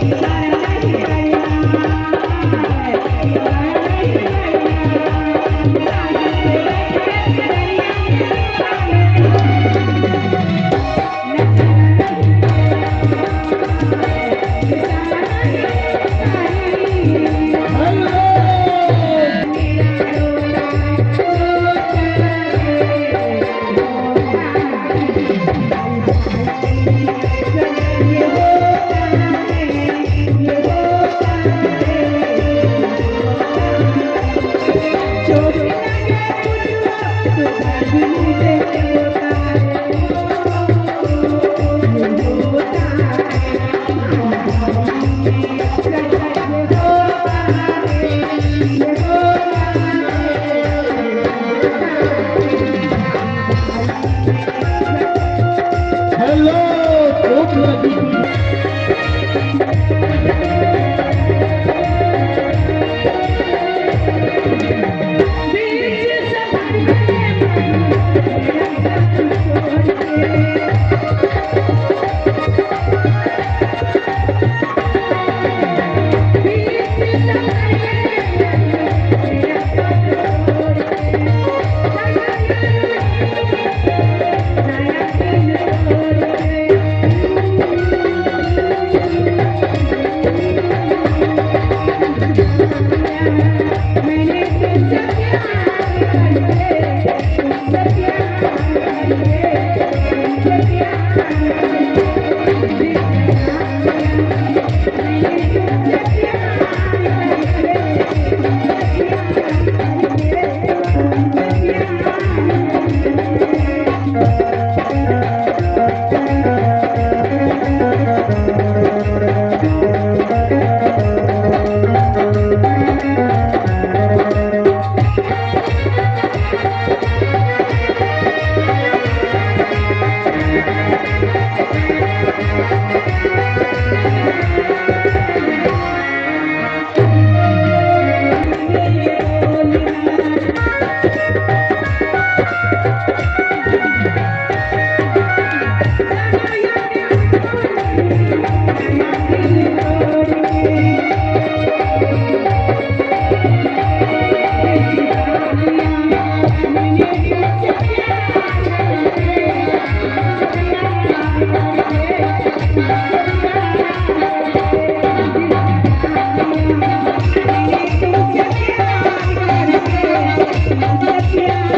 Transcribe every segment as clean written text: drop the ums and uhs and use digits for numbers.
नहीं करना है, प्यार नहीं करना। साहिल पे बैठ के दरिया में तूफान नखरा नहीं करना है, इशारा नहीं करना। हेलो। मेरा रोना रोता है, होता है। ये होता है, ये होता है, होता है। चोट लगे मुझको तो दर्द मुझे होता है, ये होता है। ये होता है, ये होता है, होता है। हेलो। भूख लगी। बीच सफर में मेरा साथ छोड़ के, बीच सफर में मेरा साथ छोड़ के, नया नया दिल तोड़ के। मैंने तुझसे प्यार करके, तुझसे प्यार करके, तुझसे प्यार करके दिल लगा लिया। मैंने तुझसे प्यार करके, तुझसे प्यार करके, तुझसे प्यार करके। ये बोलना नया दिल तोड़ के, मैंने तुझसे प्यार करके, तुझसे प्यार करके, तुझसे प्यार करके दिल लगा लिया। मैंने तुझसे प्यार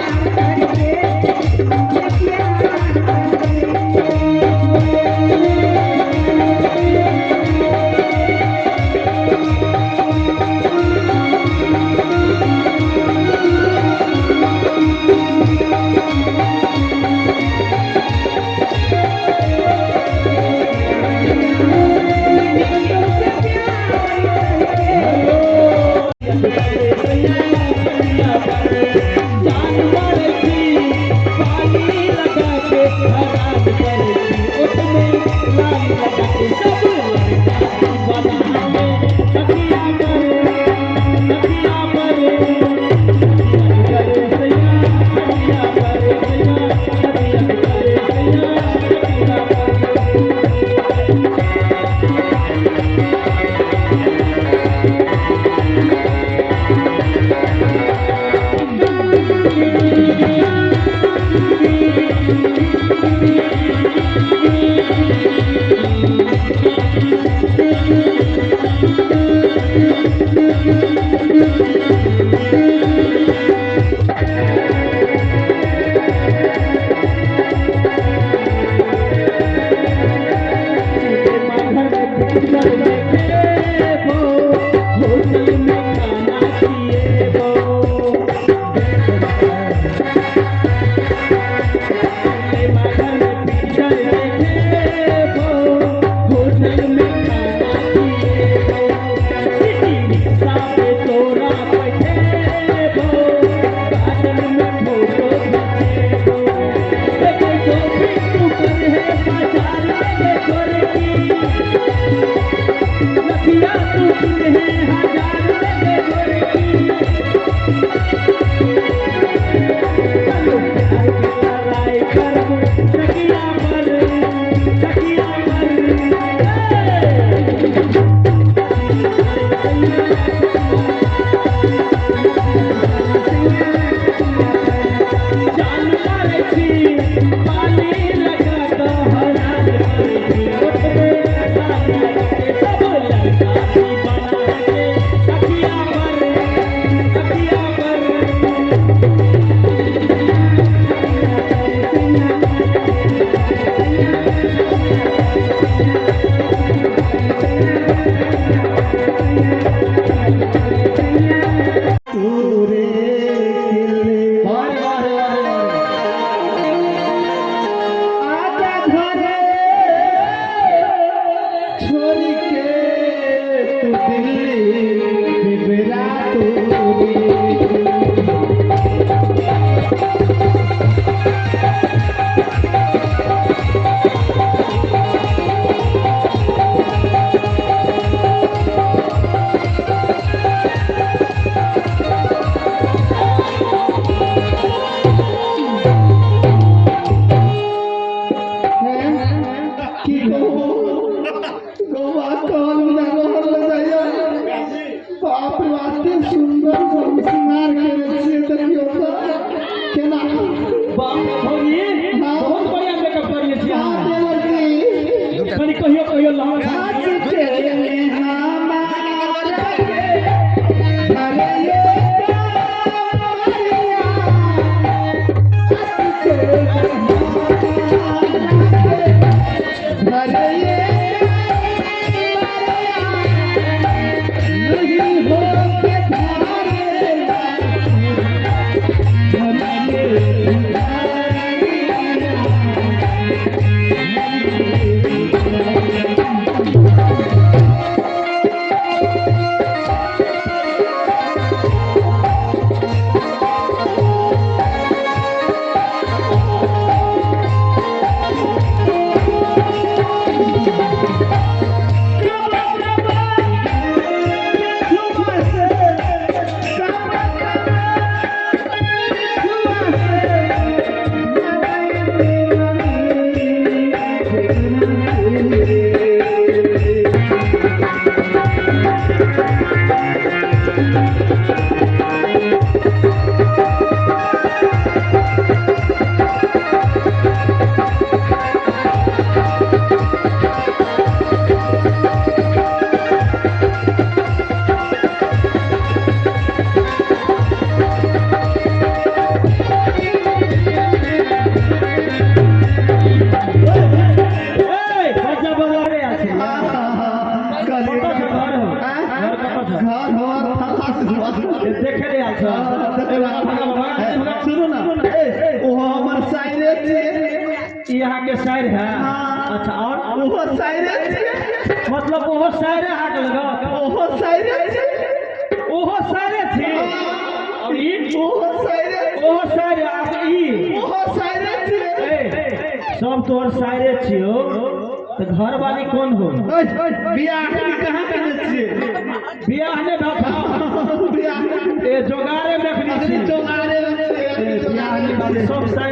करके, तुझसे प्यार करके, तुझसे प्यार करके। मैंने तुझसे प्यार करके। हेलो। सैया पर जान मारै छी, पानी लगा के हरान करै छी, ओठमे लाली लगा के सब लड़का दीवाना हमें तकिया पर, तकिया पर, तकिया करे सैया, तकिया करे सैया, तकिया करे सैया, तकिया पर। सिनेमा घर में पिक्चर देखेबो, होटल में खाना खिएबो। सिनेमा घर में पिक्चर देखेबो, होटल में खाना खिएबो, सिटी रिक्शा पे तोरा बैठेबो, गार्डन में फोटो खिंचेबो। देखो शॉपिंग तू कर है बाजार में गोरकी, लखिया तू किन है हजार में गोरकी। चलो प्यार के लड़ाई करबो तकिया पर, तकिया पर। ए! दिल्ली बिबरा तोरी। की कहू गौवा कहल बिना रहल न जाइया। बाप रे एते सुंदर सब श्रृंगार केने छियै, देखियौ तऽ केना। बाप रे भौजी, हाँ। बहुत बढ़िया मेकअप करिए छी हाँ, अहाँ। देवर जी। कनि कहियो कहियो लहंगा आज के हमारा के अरे ये कांवरिया, आज के हमारा के अरे ये कांवरिया, नहीं होके धारे धरले ए बच्चा बजा रे আছে। कतऽ छै घर हो? घर कतऽ छै? घर हो ए, देखे रे आयल छ। भगा, भगा, भगा। सुनू ना, ओहो हमर साइरे छियै। ई अहाँके शायर है? हाँ। अच्छा, और ओहो साइरे छियै। मतलब ओहो शायरे अहाँके लगत? ओहो साइरे छियै। ओहो शायरे छी और ई ओहो साइरे। ओहो शायरे आ ई ओहो साइरे छियै। ए, सब तोहर शायरे छियौ तऽ घरवाली कोन हो? बियाह कहाँ केने छियै? बियाह नहि भऽ बियाह ए जोगारे में अखनी अखनी छी। जोगारे में छियै। ए, बियाह नहि भेल, सब शायर।